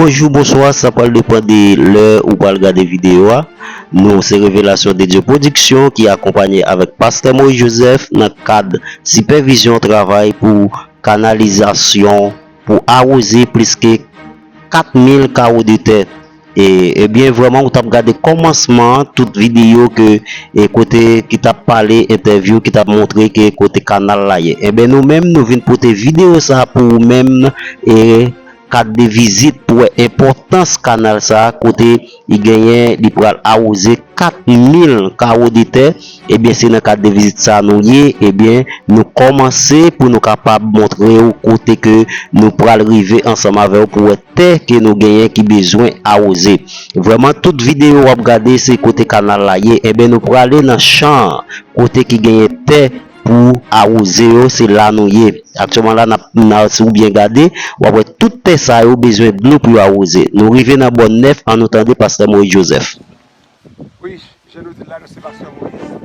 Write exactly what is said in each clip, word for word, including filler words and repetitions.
Bonjou, bonswa, sa pral depann de lè ou pral gade videyo a. Nou se Revelasyon de Dye Pwodiksyon ki akonpanye avèk Pastè Moïse Joseph nan kad sipèvizyon travay pou kanalizasyon pou awoze plis ke kat mil kawo de tè. E, ebyen, vrèman, ou t ap gade kòmansman tout videyo ke, e, kote ki t ap pale, entèvyou ki t ap montre ke kote kanal la ye. Ebyen, nou menm, nou vin pote videyo sa pou ou menm, e, kat de vizit pou wè enpòtans kanal sa, kote li genyen, li pral awoze kat mil kawo de tè. Ebyen, se nan kad de vizit sa nou ye. Ebyen, nou kòmanse pou nou kapab montre w kote ke nou pral rive ansanm avè w pou wè tè ke nou genyen ki bezwen awoze. Vrèman, tout videyo w ap gade, se kote kanal la ye. Ebyen, nou prale nan chan an, kote ki genyen tè pou awoze yo, se la nou ye. Aktyèlman la, n ap, n ap, si w byen gade, w ap wè tout tè sa yo bezwen dlo pou yo awoze. Nou rive nan bòn nèf, ann nou tande Pastè Moïse Joseph. Wi, jan nou di l la, nou se Pastè Moïse.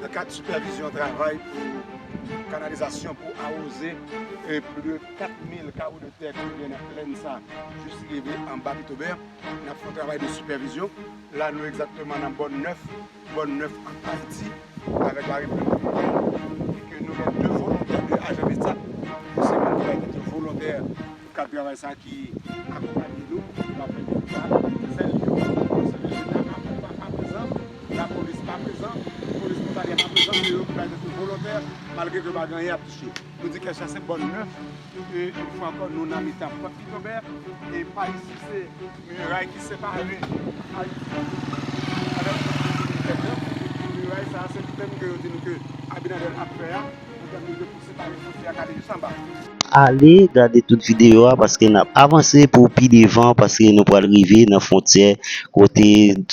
Nan kad sipèvizyon travay pou kanalizasyon pou awoze e plis de kat mil kawo de tè ki gen nan plèn sa, jis rive anba Pitobè, n ap fè yon travay de sipèvizyon. La, nou egzakteman nan bòn nèf, bòn nèf ant Ayiti avèk Larepiblik Dominikèn, e ke nou gen de volontè, de ajan BSAP, se moun ki bay tèt yo volontè pou kad travay sa ki akonpanye nou, nou ap fè travay sa. Sèl yo, se vizita a, a, a prezan, lapolis pa prezan, polis fwontalyè pa prezan, se yo ki bay tèt yo volontè, malgre ke pa gen anyen ap touche. Nou di kè chase bòn nèf, e yon fwa ankò, nou nan mitan pòt Pitobè, e pa isi se miray ki separe Ayiti avèk Dominikèn nan. Miray sa a, se li menm ke yo di nou ke Abinader ap fè a, pou pèmèt de pou separe fwontyè a k ale jis anba. Ale gade tout videyo a paske n ap avanse pou pi devan, paske nou pral rive nan fwontyè kote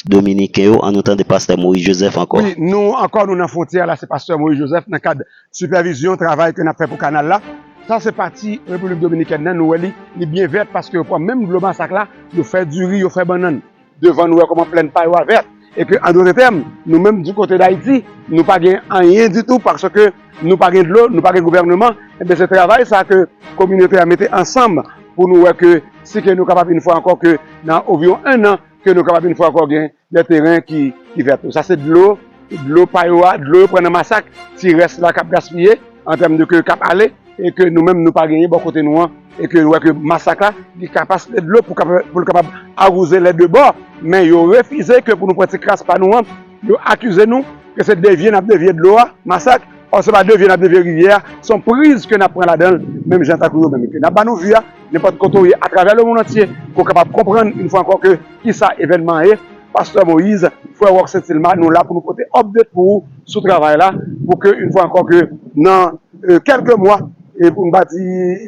Dominiken yo. Ann nou tande Pastè Moïse Joseph ankò. Wi, nou ankò, nou nan fwontyè a la, se Pastè Moïse Joseph nan kad sipèvizyon travay ke n ap fè pou kanal la. Sa se pati Repiblik Dominikèn nan, nou wè li, li byen vèt paske yo pran menm dlo Masak la, yo fè diri, yo fè bannann. Devan nou wè kòman plèn pa yo a vèt. E ke, an dòt tèm, nou menm di kote Dayiti, nou pa gen anyen ditou paske nou pa gen dlo, nou pa gen gouvèneman. Ebyen, se travay sa ke kominote a mete ansanm pou nou wè ke si ke nou kapab yon fwa ankò ke nan anviwon en an, ke nou kapab yon fwa ankò gen de teren ki, ki vèt. Sa se dlo, dlo pa yo a, dlo yo pran nan Masak, ti rès la k ap gaspiye, an tèm de ke k ap ale, e ke nou menm nou pa genyen bò kote nou an, e ke nou wè ke Masak la, li kapasite dlo pou kapab, pou l kapab awoze lè de bò, men yo refize ke pou nou pran ti kras pa nou an, yo akize nou ke se devye n ap devye dlo a, Masak, ò se pa devye n ap devye rivyè a, se yon priz ke n ap pran ladan l, menm jan tankou yo menm, ke n ap ba nou vi a, nenpòt kote w ye atravè lemonn antye, ke w kapab konprann yon fwa ankò ke kisa evènman an ye. Pastè Moïse, frè Rock Saint Silma, nou la pou nou pote update pou ou sou travay la, pou ke yon fwa ankò ke nan, e, kèlke mwa, e pou n pa di,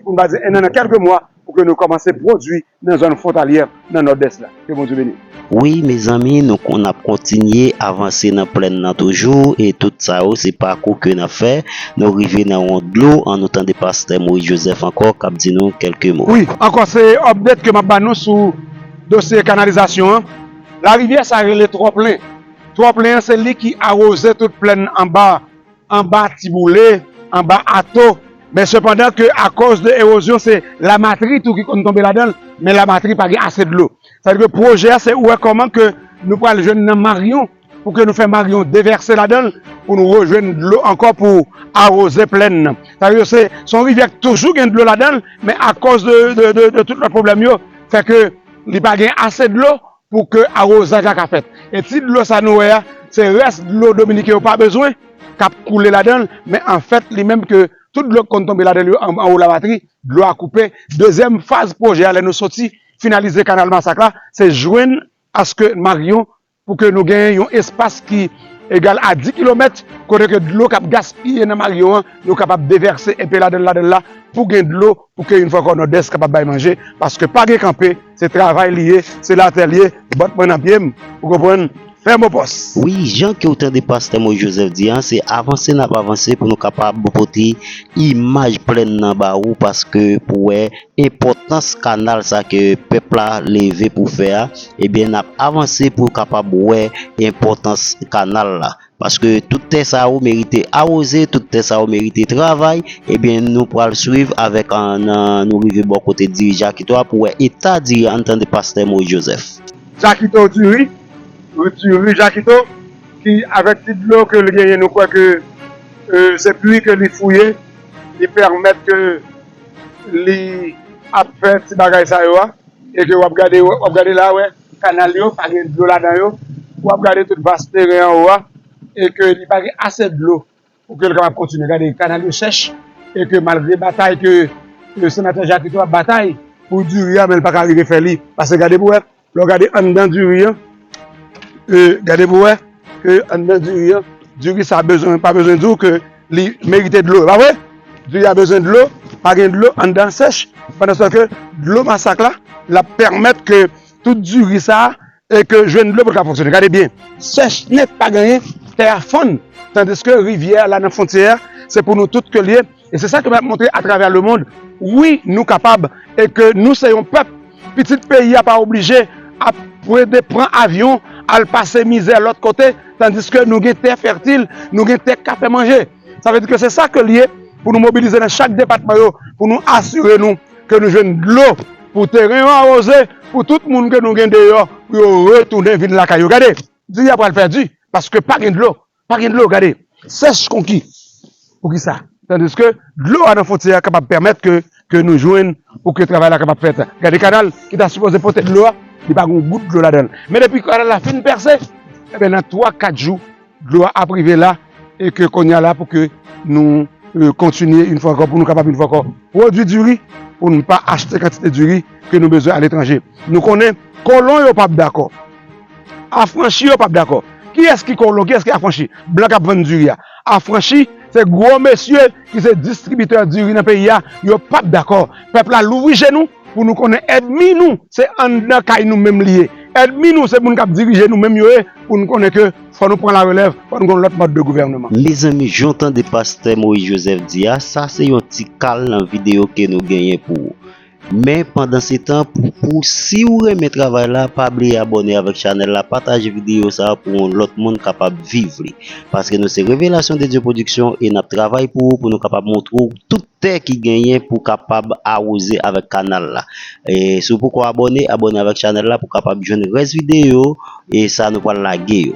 pou n pa di en an, nan kèlke mwa, pou ke nou kòmanse pwodui nan zòn fwontalyè nan Nòdès la. Ke Bondye beni w. Wi, mezanmi, nou kon, n ap kontinye avanse nan plèn nan toujou, e tout sa yo, se pakou ke n ap fè. Nou rive nan yon dlo, ann nou tande Pastè Moïse Joseph ankò k ap di nou kèlke mo. Wi, ankò se update ke m ap ba nou sou dosye kanalizasyon an. Larivyè sa rele Twòplen. Twòplen an se li ki awoze tout plèn anba, anba Tiboule, anba Ato. Men sepandan ke akoz de ewozyon, se lamatri tou ki konn tonbe ladan l, men lamatri pa gen ase dlo. Sa vle di ke pwojè a se wè kòman ke nou pral jwenn nan Maryon, pou ke nou fè Maryon devèse ladan l, pou nou rejwenn dlo ankò pou awoze plèn nan. Sa vle di se, se yon rivyè ki toujou gen dlo ladan l, men akoz de, de, de, de tout lòt pwoblèm yo, fè ke li pa gen ase dlo pou ke awozaj la ka fèt. E ti dlo sa nou wè a, se rès dlo Dominiken yo pa bezwen, k ap koule ladan l, men anfèt, li menm ke tout dlo ki konn tonbe ladan l yo an, anwo lamatri, dlo a koupe. Dezyèm faz pwojè a, lè nou soti finalize kanal Masak la, se jwenn aske Maryon pou ke nou gen yon espas ki egal a dis kilomèt, kote ke dlo k ap gaspiye nan Maryon an, nou kapab devèse enpe ladan l, ladan l la, pou gen dlo, pou ke yon fwa ankò Nòdès kapab bay manje, paske pa gen kanpe, se travay li ye, se latè li ye, bòt mwen nan pye m, ou konprann, fè mo pòs. Wi, jan ke w tande Pastè Moïse Joseph di an, se avanse n ap avanse pou nou kapab pote imaj plèn nan ba ou, paske pou wè enpòtans kanal sa ke pèp la leve pou fè a, ebyen, n ap avanse pou kapab wè enpòtans kanal la. Paske tout tè sa yo merite awoze, tout tè sa yo merite travay. Ebyen, nou pral swiv avèk, an, an, nou rive bò kote diri Jakito a pou wè eta diri a, ann tande pastè Moïse Joseph. Jakito diri, diri Jakito, ki avèk ti dlo ke l genyen, nou kwè ke, e, se pwi ke li fouye, li pèmèt ke li ap fè ti bagay sa yo a, e ke w ap gade, w ap gade la, wè, kanal yo, pa gen dlo ladan yo, w ap gade tout vas teren anwo a, e ke li pa gen ase dlo pou ke l kapab kontinye. Gade, kanal yo chèch, e ke malgre batay ke, e, senatè Jakito ap batay pou diri a, men l pa ka rive fè li. Paske gade pou wè, lè w gade anndan diri an, e, gade pou wè ke anndan diri an, diri sa bezwen, pa bezwen di w ke li merite dlo, pa vre? Diri a bezwen dlo, pa gen dlo, anndan sèch, pandan se tan ke dlo masak la, l ap pèmèt ke tout diri sa a, e ke jwenn dlo pou l ka fonksyone. Gade byen, sèch nèt, pa genyen, tè a fann, tandiske rivyè a la nan fwontyè a, se pou nou tout ke l ye, e se sa ke m ap montre atravè lemonn. Wi, nou kapab, e ke nou se yon pèp. Pitit peyi a pa oblije ap pwede pran avyon, al pase mizè lòt kote, tandiske nou gen tè fètil, nou gen tè k ka fè manje. Sa vle di ke se sa ke l ye pou nou mobilize nan chak depatman yo, pou nou asire nou ke nou jwenn dlo, pou teren yo awoze, pou tout moun ke nou gen deyò, pou yo retounen vin lakay yo. Gade, diri a pral pèdi, paske pa gen dlo, pa gen dlo, gade, sèch konki. Poukisa? Tandiske dlo a nan fwontyè a kapab pèmèt ke, ke nou jwenn pou ke travay la kapab fèt. Gade kanal ki ta sipoze pote dlo a, li pa gen yon gout dlo ladan l. Men depi kanal la fin pèse, ebyen nan twa, kat jou, dlo a ap rive la, e ke kounye a la pou ke nou, e, kontinye yon fwa ankò, pou nou kapab yon fwa ankò pwodui diri, pou nou pa achte kantite diri ke nou bezwen aletranje. Nou konnen kolon yo p ap dakò. Afranchi yo p ap dakò. Kiyès ki kolon, kiyès ki afranchi? Blan k ap vann diri a. Afranchi, se gwo mesye ki se distribitè diri nan peyi a, yo p ap dakò. Pèp la louvri je nou pou nou konnen ènmi nou se anndan kay nou menm li ye. Ènmi nou se moun k ap dirije nou menm yo ye, pou nou konnen ke fò nou pran larelèv, fò nou gen yon lòt mòd de gouvènman. Mezanmi, jan w tande pastè Moïse Joseph di a, sa se yon ti kal nan videyo ke nou genyen pou ou. Men pandansetan, pou, pou, si w renmen travay la, pa bliye abòne avèk chanèl la, pataje videyo sa a pou yon lòt moun kapab viv li. Paske nou se Révélation de Dieu Production e n ap travay pou ou, pou nou kapab montre w tout tè ki genyen pou kapab awoze avèk kanal la. E si w poko abòne, abòne avèk chanèl la pou kapab jwenn rès videyo e sa nou pral lage yo.